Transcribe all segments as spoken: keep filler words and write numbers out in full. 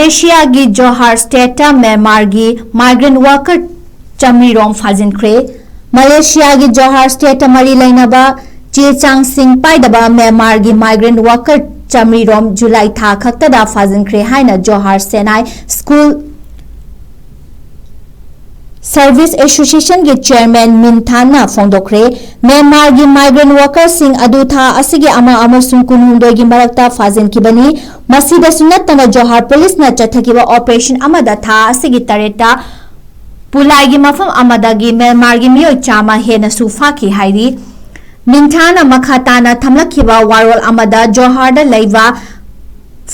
ꯃꯂꯦꯁꯤꯌꯥꯒꯤ ꯖꯣꯍꯥꯔ ꯁ꯭ꯇꯦꯠꯇ ꯃ꯭ꯌꯥꯟꯃꯥꯔꯒꯤ migrant worker ꯆꯥꯃꯔꯤꯔꯣꯝ ꯐꯥꯖꯤꯟꯈ꯭ꯔꯦ꯫ ꯃꯂꯦꯁꯤꯌꯥꯒꯤ ꯖꯣꯍꯥꯔ ꯁ꯭ꯇꯦꯠꯇ ꯃꯔꯤ ꯂꯩꯅꯕ ꯆꯦ ꯆꯥꯡꯁꯤꯡ ꯄꯥꯏꯗꯕ ꯃ꯭ꯌꯥꯟꯃꯥꯔꯒꯤ migrant worker ꯆꯥꯃꯔꯤꯔꯣꯝ ꯖꯨꯂꯥꯏ ꯊꯥ ꯈꯛꯇꯗ ꯐꯥꯖꯤꯟꯈ꯭ꯔꯦ ꯍꯥꯏꯅ ꯖꯣꯍꯥꯔ ꯁꯦꯅꯥꯏ ꯁ꯭ꯀꯨꯜ ꯁꯔꯚꯤꯁ ꯑꯦꯁꯣꯁꯤꯌꯦꯁꯟꯒꯤ ꯆꯦꯌꯔꯃꯦꯟ ꯃꯤꯟ ꯊꯥꯟꯅ ꯐꯣꯡꯗꯣꯛꯈ꯭ꯔꯦ꯫ ꯃ꯭ꯌꯥꯟꯃꯥꯔꯒꯤ migrant workerꯁꯤꯡ ꯑꯗꯨ ꯊꯥ ꯑꯁꯤꯒꯤ ꯑꯃ ꯑꯃꯁꯨꯡ ꯀꯨꯟꯍꯨꯝꯗꯣꯏꯒꯤ ꯃꯔꯛꯇ ꯐꯥꯖꯤꯟꯈꯤꯕꯅꯤ꯫ ꯃꯁꯤꯗꯁꯨ ꯅꯠꯇꯅ ꯖꯣꯍꯥꯔ ꯄꯨꯂꯤꯁꯅ ꯆꯠꯊꯈꯤꯕ ꯑꯣꯄꯔꯦꯁꯟ ꯑꯃꯗ ꯊꯥ ꯑꯁꯤꯒꯤ ꯇꯔꯦꯠꯇ ꯄꯨꯂꯥꯏꯒꯤ ꯃꯐꯝ ꯑꯃꯗꯒꯤ ꯃ꯭ꯌꯥꯟꯃꯥꯔꯒꯤ ꯃꯤꯑꯣꯏ ꯆꯥꯝꯃ ꯍꯦꯟꯅꯁꯨ ꯐꯥꯈꯤ ꯍꯥꯏꯔꯤ꯫ ꯃꯤꯟ ꯊꯥꯟꯅ ꯃꯈꯥ ꯇꯥꯅ ꯊꯝꯂꯛꯈꯤꯕ ꯋꯥꯔꯣꯜ ꯑꯃꯗ ꯖꯣꯍꯥꯔꯗ ꯂꯩꯕ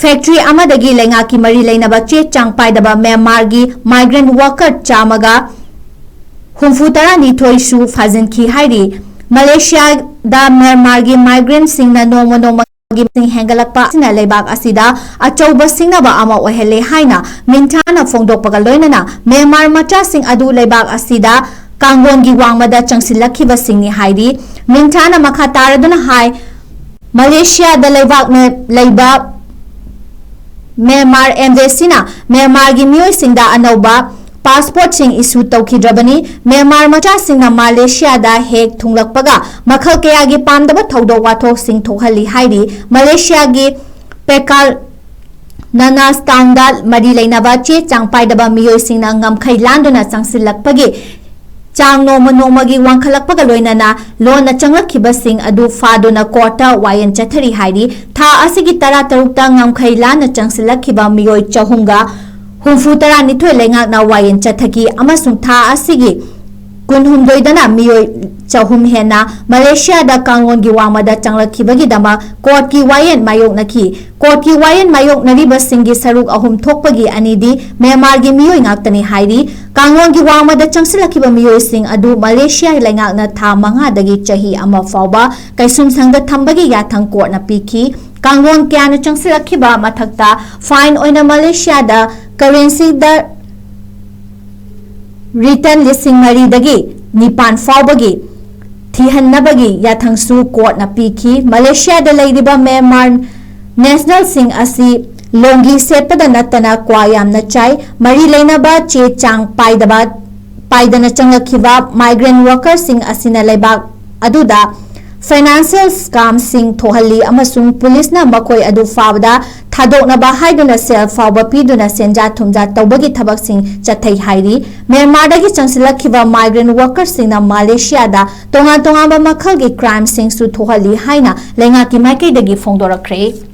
ꯐꯦꯛꯇ꯭ꯔꯤ ꯑꯃꯗꯒꯤ ꯂꯩꯉꯥꯛꯀꯤ ꯃꯔꯤ ꯂꯩꯅꯕ ꯆꯦ ꯆꯥꯡ ꯄꯥꯏꯗꯕ ꯃ꯭ꯌꯥꯟꯃꯥꯔꯒꯤ migrant worker ꯆꯥꯝꯃꯒ ꯍꯨꯝꯐꯨ ꯇꯔꯥꯅꯤꯊꯣꯏꯁꯨ ꯐꯥꯖꯤꯟꯈꯤ ꯍꯥꯏꯔꯤ꯫ ꯃꯂꯦꯁꯤꯌꯥꯗ ꯃ꯭ꯌꯥꯟꯃꯥꯔꯒꯤ migrantꯁꯤꯡꯅ ꯅꯣꯡꯃ ꯅꯣꯡꯃꯒꯤ ꯃꯁꯤꯡ ꯍꯦꯟꯒꯠꯂꯛꯄ ꯑꯁꯤꯅ ꯂꯩꯕꯥꯛ ꯑꯁꯤꯗ ꯑꯆꯧꯕ ꯁꯤꯡꯅꯕ ꯑꯃ ꯑꯣꯏꯍꯜꯂꯦ ꯍꯥꯏꯅ ꯃꯤꯟ ꯊꯥꯟꯅ ꯐꯣꯡꯗꯣꯛꯄꯒ ꯂꯣꯏꯅꯅ ꯃ꯭ꯌꯥꯟꯃꯥꯔ ꯃꯆꯥꯁꯤꯡ ꯑꯗꯨ ꯂꯩꯕꯥꯛ ꯑꯁꯤꯗ ꯀꯥꯡꯂꯣꯟꯒꯤ ꯋꯥꯡꯃꯗ ꯆꯪꯁꯤꯜꯂꯛꯈꯤꯕꯁꯤꯡꯅꯤ ꯍꯥꯏꯔꯤ꯫ ꯃꯤꯟ ꯊꯥꯟꯅ ꯃꯈꯥ ꯇꯥꯔꯗꯨꯅ ꯍꯥꯏ, ꯃꯂꯦꯁꯤꯌꯥꯗ ꯂꯩꯕꯥꯛꯅ ꯂꯩꯕ ꯃ꯭ꯌꯥꯟꯃꯥꯔ ꯑꯦꯝꯕꯦꯁꯤꯅ ꯃ꯭ꯌꯥꯟꯃꯥꯔꯒꯤ ꯃꯤꯑꯣꯏꯁꯤꯡꯗ ꯑꯅꯧꯕ ꯄꯥꯁꯄꯣꯔꯠꯁꯤꯡ ꯏꯁꯨ ꯇꯧꯈꯤꯗ꯭ꯔꯕꯅꯤ꯫ ꯃ꯭ꯌꯥꯟꯃꯥꯔ ꯃꯆꯥꯁꯤꯡꯅ ꯃꯂꯦꯁꯤꯌꯥꯗ ꯍꯦꯛ ꯊꯨꯡꯂꯛꯄꯒ ꯃꯈꯜ ꯀꯌꯥꯒꯤ ꯄꯥꯝꯗꯕ ꯊꯧꯗꯣꯛ ꯋꯥꯊꯣꯛꯁꯤꯡ ꯊꯣꯛꯍꯜꯂꯤ ꯍꯥꯏꯔꯤ꯫ ꯃꯂꯦꯁꯤꯌꯥꯒꯤ ꯄꯦꯀꯥꯜ ꯅꯅꯥꯁ ꯇꯥꯎꯟꯗ ꯃꯔꯤ ꯂꯩꯅꯕ ꯆꯦ ꯆꯥꯡ ꯄꯥꯏꯗꯕ ꯃꯤꯑꯣꯏꯁꯤꯡꯅ ꯉꯝꯈꯩ ꯂꯥꯟꯗꯨꯅ ꯆꯪꯁꯤꯜꯂꯛꯄꯒꯤ ꯆꯥꯡ ꯅꯣꯡꯃ ꯅꯣꯡꯃꯒꯤ ꯋꯥꯡꯈꯠꯂꯛꯄꯒ ꯂꯣꯏꯅꯅ ꯂꯣꯟꯅ ꯆꯪꯂꯛꯈꯤꯕꯁꯤꯡ ꯑꯗꯨ ꯐꯥꯗꯨꯅ ꯀꯣꯔꯠꯇ ꯋꯥꯌꯦꯜ ꯆꯠꯊꯔꯤ ꯍꯥꯏꯔꯤ꯫ ꯊꯥ ꯑꯁꯤꯒꯤ ꯇꯔꯥꯇꯔꯨꯛꯇ ꯉꯝꯈꯩ ꯂꯥꯟꯅ ꯆꯪꯁꯤꯜꯂꯛꯈꯤꯕ ꯃꯤꯑꯣꯏ ꯆꯍꯨꯝꯒ ꯍꯨꯝꯐꯨ ꯇꯔꯥꯅꯤꯊꯣꯏ ꯂꯩꯉꯥꯛꯅ ꯋꯥꯌꯦꯜ ꯆꯠꯊꯈꯤ ꯑꯃꯁꯨꯡ ꯊꯥ ꯑꯁꯤꯒꯤ ꯀꯨꯟꯍꯨꯝꯗꯣꯏꯗꯅ ꯃꯤꯑꯣꯏ ꯆꯍꯨꯝ ꯍꯦꯟꯅ ꯃꯂꯦꯁꯤꯌꯥꯗ ꯀꯥꯡꯂꯣꯟꯒꯤ ꯋꯥꯡꯃꯗ ꯆꯪꯂꯛꯈꯤꯕꯒꯤꯗꯃꯛ ꯀꯣꯔꯠꯀꯤ ꯋꯥꯌꯦꯜ ꯃꯥꯌꯣꯛꯅꯈꯤ꯫ ꯀꯣꯔꯠꯀꯤ ꯋꯥꯌꯦꯜ ꯃꯥꯌꯣꯛꯅꯔꯤꯕꯁꯤꯡꯒꯤ ꯁꯔꯨꯛ ꯑꯍꯨꯝ ꯊꯣꯛꯄꯒꯤ ꯑꯅꯤꯗꯤ ꯃ꯭ꯌꯥꯟꯃꯥꯔꯒꯤ ꯃꯤꯑꯣꯏ ꯉꯥꯛꯇꯅꯤ ꯍꯥꯏꯔꯤ꯫ ꯀꯥꯡꯂꯣꯟꯒꯤ ꯋꯥꯡꯃꯗ ꯆꯪꯁꯤꯜꯂꯛꯈꯤꯕ ꯃꯤꯑꯣꯏꯁꯤꯡ ꯑꯗꯨ ꯃꯂꯦꯁꯤꯌꯥ ꯂꯩꯉꯥꯛꯅ ꯊꯥ ꯃꯉꯥꯗꯒꯤ ꯆꯍꯤ ꯑꯃ ꯐꯥꯎꯕ ꯀꯩꯁꯨꯝꯁꯪꯗ ꯊꯝꯕꯒꯤ ꯌꯥꯊꯪ ꯀꯣꯔꯠꯅ ꯄꯤꯈꯤ꯫ ꯀꯥꯡꯂꯣꯟ ꯀꯌꯥꯅ ꯆꯪꯁꯤꯜꯂꯛꯈꯤꯕ ꯃꯊꯛꯇ ꯐꯥꯏꯟ ꯑꯣꯏꯅ ꯃꯂꯦꯁꯤꯌꯥꯗ ꯀꯔꯦꯟꯁꯤꯗ ꯔꯤꯇꯟ ꯂꯤꯁꯤꯡ ꯃꯔꯤꯗꯒꯤ ꯅꯤꯄꯥꯟ ꯐꯥꯎꯕꯒꯤ ꯊꯤꯍꯟꯅꯕꯒꯤ ꯌꯥꯊꯪꯁꯨ ꯀꯣꯔꯠꯅ ꯄꯤꯈꯤ꯫ ꯃꯂꯦꯁꯤꯌꯥꯗ ꯂꯩꯔꯤꯕ ꯃ꯭ꯌꯥꯟꯃꯥꯔ ꯅꯦꯁꯅꯦꯜꯁꯤꯡ ꯑꯁꯤ ꯂꯣꯡꯒꯤ ꯁꯦꯠꯄꯗ ꯅꯠꯇꯅ ꯀ꯭ꯋꯥ ꯌꯥꯝꯅ ꯆꯥꯏ꯫ ꯃꯔꯤ ꯂꯩꯅꯕ ꯆꯦ ꯆꯥꯡ ꯄꯥꯏꯗꯕ, ꯄꯥꯏꯗꯅ ꯆꯪꯂꯛꯈꯤꯕ migrant workerꯁꯤꯡ ꯑꯁꯤꯅ ꯂꯩꯕꯥꯛ ꯑꯗꯨꯗ financial scamꯁꯤꯡ ꯊꯣꯛꯍꯜꯂꯤ ꯑꯃꯁꯨꯡ ꯄꯨꯂꯤꯁꯅ ꯃꯈꯣꯏ ꯑꯗꯨ ꯐꯥꯕꯗ ꯊꯥꯗꯣꯛꯅꯕ ꯍꯥꯏꯗꯨꯅ ꯁꯦꯜ ꯐꯥꯎꯕ ꯄꯤꯗꯨꯅ ꯁꯦꯟꯖꯥ ꯊꯨꯝꯖꯥ ꯇꯧꯕꯒꯤ ꯊꯕꯛꯁꯤꯡ ꯆꯠꯊꯩ ꯍꯥꯏꯔꯤ꯫ ꯃ꯭ꯌꯥꯟꯃꯥꯔꯗꯒꯤ ꯆꯪꯁꯤꯜꯂꯛꯈꯤꯕ migrant workerꯁꯤꯡꯅ ꯃꯥꯂꯦꯁꯤꯌꯥꯗ ꯇꯣꯉꯥꯟ ꯇꯣꯉꯥꯟꯕ ꯃꯈꯜꯒꯤ crimeꯁꯤꯡꯁꯨ ꯊꯣꯛꯍꯜꯂꯤ ꯍꯥꯏꯅ ꯂꯩꯉꯥꯛꯀꯤ ꯃꯥꯏꯀꯩꯗꯒꯤ ꯐꯣꯡꯗꯣꯔꯛꯈ꯭ꯔꯦ꯫